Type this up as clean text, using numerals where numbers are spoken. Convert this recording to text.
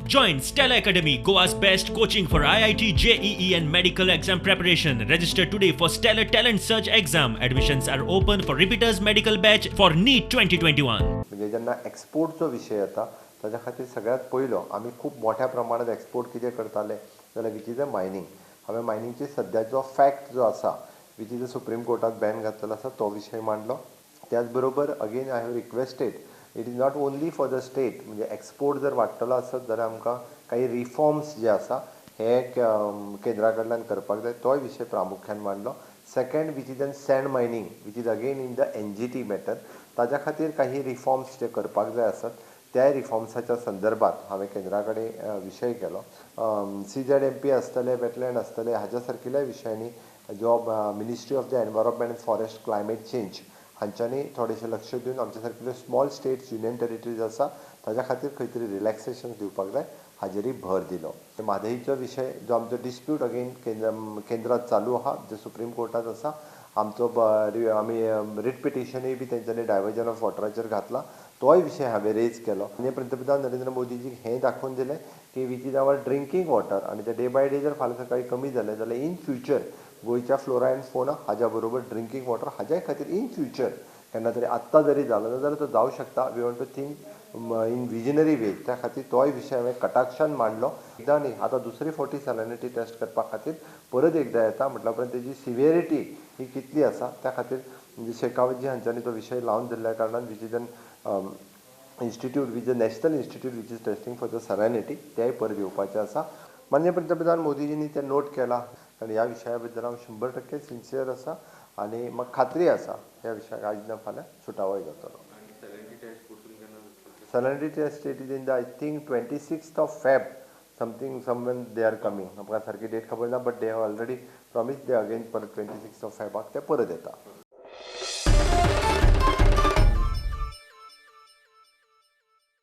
Join Stella Academy, Goa's best coaching for IIT, JEE, and medical exam preparation. Register today for Stellar Talent Search exam. Admissions are open for repeaters medical batch for NEET 2021. म्हणजे जेन्ना एक्सपोर्टचो विशय येता, ताच्या खातीर सगळ्यांत पयलो आमी खूब मोठ्या प्रमाणात एक्सपोर्ट कितें करताले जाल्यार which is a mining. हांवें मायनींगची सद्याचो फॅक्ट जो आसा, which is a supreme कोर्टात बॅन घातलेलो आसा, तो विशय मांडलो. त्याच बरोबर again I have requested, it is not only for the state, म्हणजे एक्सपोर्ट जर वाडटलो आसत जाल्यार आमकां काही रिफॉर्म्स जे आसा हे केंद्रा कडल्यान करपाक जाय, तोय विशय प्रामुख्यान मांडलो. Second, which is an sand mining, which is again in the NGT matter, ताज्या खातीर काही रिफॉर्म्स जे करपाक जाय आसत, त्या रिफॉर्म्साच्या संदर्भात हांवें केंद्रा कडेन विशय केलो. सीझेडएमपी आसतले, वेटलँड आसतले, हाज्या सारकिल्या विशयांनी जो Ministry of the Environment and Forest, Climate Change हांच्यांनी थोडेशें लक्ष दिवन आमच्या सारकिल्यो स्मॉल स्टेट्स, युनियन टेरिटरीज आसा, ताज्या खातीर खंय तरी रिलॅक्सेशन दिवपाक जाय, हाजेरय भर दिलो. म्हादईचो विशय जो आमचो डिस्प्यूट अगेन केंद्रात चालू आहा, जो सुप्रीम कोर्टात आसा, आमचो आमी रिट पिटिशनूय बी तेंच्यांनी डायवर्जन ऑफ वॉटराचेर घातला, तोय विशय हांवें रेज केलो. आनी पंतप्रधान नरेंद्र मोदीजीक हें दाखोवन दिलें की which is our drinking water आनी ते डे बाय डे जर फाल्यां सकाळीं कमी जालें जाल्यार इन फ्युचर गोंयच्या फ्लोरा एंड फोना हाज्या बरोबर ड्रिंकींग वॉटर हाज्याय खातीर इन फ्युचर केन्ना तरी, आत्तां जरी जालो ना जाल्यार तो जावं शकता. We want to think in visionary way. त्या खातीर तोय विशय हांवें कटाक्षान मांडलो. एकदां न्ही, आतां दुसरी फावटी सॅलिनिटी टेस्ट करपा खातीर परत एकदां येता म्हटल्या उपरांत तेजी सिवियरिटी ही कितली आसा, त्या खातीर म्हणजे शेखावतजी हांच्यांनी तो विशय लावन धरल्या कारणान which is an institute, which a national institute which is testing for the salinity, तेय परत येवपाचें आसा. माननीय पंतप्रधान मोदीजींनी तें नोट केलां, कारण ह्या विशया बद्दल हांव 100% सिन्सियर आसा आनी म्हाका खात्री आसा, ह्या विशयाक आयज ना फाल्यां सुटावोय जातलो. Salinity test, it is in the, I think, 26th of Feb something, someone they are coming. म्हाका सारकी डेट खबर ना, but they have already promise, they again परत 26 ऑफ फेबाक ते परत येता.